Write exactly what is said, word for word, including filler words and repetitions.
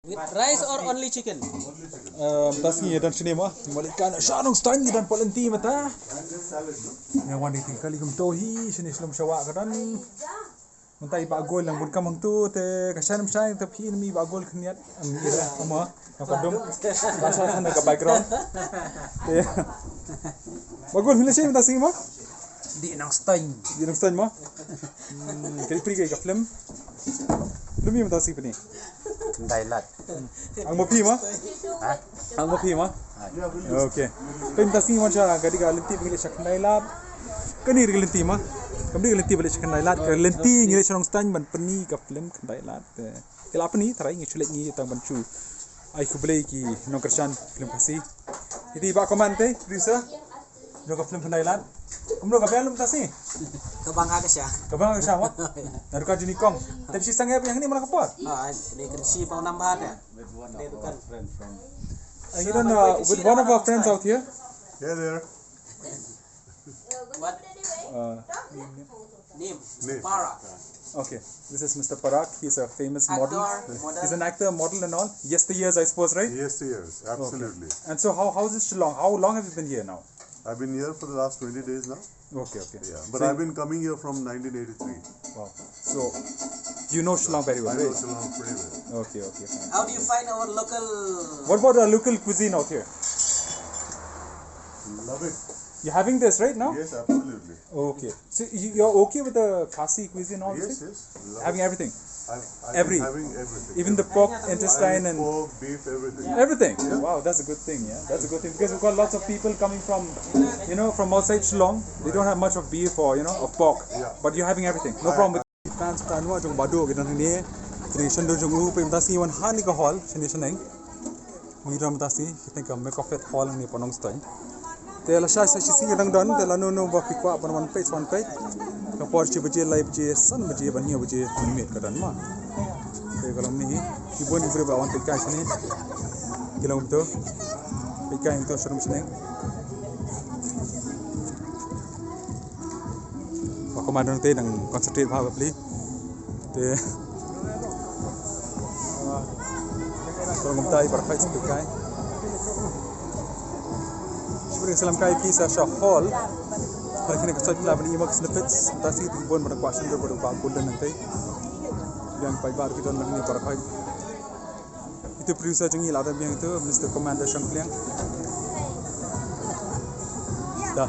With rice or only chicken? Eh, mynta sngi don shane mo. Malik kan sha Nongstoiñ don pat lynti mynta. Nga wan dei tyngka lei kumto hi shane shlem sha wah ka don. Mynta i Bah Gol lang bun kam hangto te ka shan mynshai te phi mi Bah Gol khyndiat. Am ira mo. Ka dum. Ka shan ka background. Te Bah Gol hi la shi mynta sngi mo. Dei Nongstoiñ. Dei Nongstoiñ mo. Hmm, ka dei pyrkhat ka film. Film mynta sngi phi ni. Khyndai Lad. Ang mo phi mo? Ha? Ang mo phi mo? Okay. Phi mynta sngi wan sha ka dei ka lynti phi ngi leit sha Khyndai Lad. Kane dei ka lynti mo. Kam dei ka lynti ba leit sha Khyndai Lad. Ka lynti ngi leit sha Nongstoiñ ban pyni ka film Khyndai Lad. Te ki la pyni tharai ngi shu leit ngi tang ban shu ai khublei ki nongkyrshan film Khasi. Iti ba comment te producer. Jong ka film Khyndai Lad. Kumno ka biang lum ta si? Ka bang ha ka sha. Ka bang ha ka sha mo? Na ruka juni kong. Te shi sang ep yang ni mana ka por? Ah, ni kan shi pau nambah ada. Ni rukan. Uh, you don't know, with one of our friends out here. Yeah, there. What? Uh, Name? Name? Parag. Okay, this is Mister Parag. He's a famous model. Actor, model. He's an actor, model and all. Yesteryears, I suppose, right? Yesteryears, absolutely. And so how, how is it Shillong? How long have you been here now? I've been here for the last twenty days now. Okay, okay. Yeah, but I've been coming here from nineteen eighty-three. Wow. So, you know Shillong very well, right? I know Shillong pretty well. Okay, okay, fine. How do you find our local? What about our local cuisine out here? Love it. You're having this right now? Yes, absolutely. Okay. So you, you're okay with the Khasi cuisine also? Yes, yes. Love it. Having everything? I've, I've been having everything. Even the pork, intestine and pork, beef, everything. Everything? Yeah. Wow, that's a good thing, yeah. That's a good thing because we've got lots of people coming from, you know, from outside Shillong. They don't have much of beef or, you know, of pork. Yeah. But you're having everything. No problem with fans ta nwa jong Bado ki don hangne. Kine shan do jong u pe mynta sngi wan ha ni ka hall, shane shaneng. Ngi don mynta sngi, ki teng ka Mekofet Hall ngi Panong Stone. Te la shai sa shi sngi dang don, te la no no ba phi kwah ban wan peit, wan peit. Ka por shi baje, lai baje, san baje, ban hynñiew baje, minit ka don ma. Te ka long ni, ki bun ki briew ba wan peit kai shane. Ki long to. Peit kai to sharum shaneng. Ba kumno te nang concentrate bha bapli. Te. Ko ngam tai bar kai spi kai. Shibri salam kai pisa sha hall. Har kine ka soi pla bani imak snippets. Tasi tu bon bana question do bana ba golden nang tai. Yang pai bar ki don nang ni bar kai. Itu producer jong ngi la da biang itu Mister Commander Shangpliang. Da.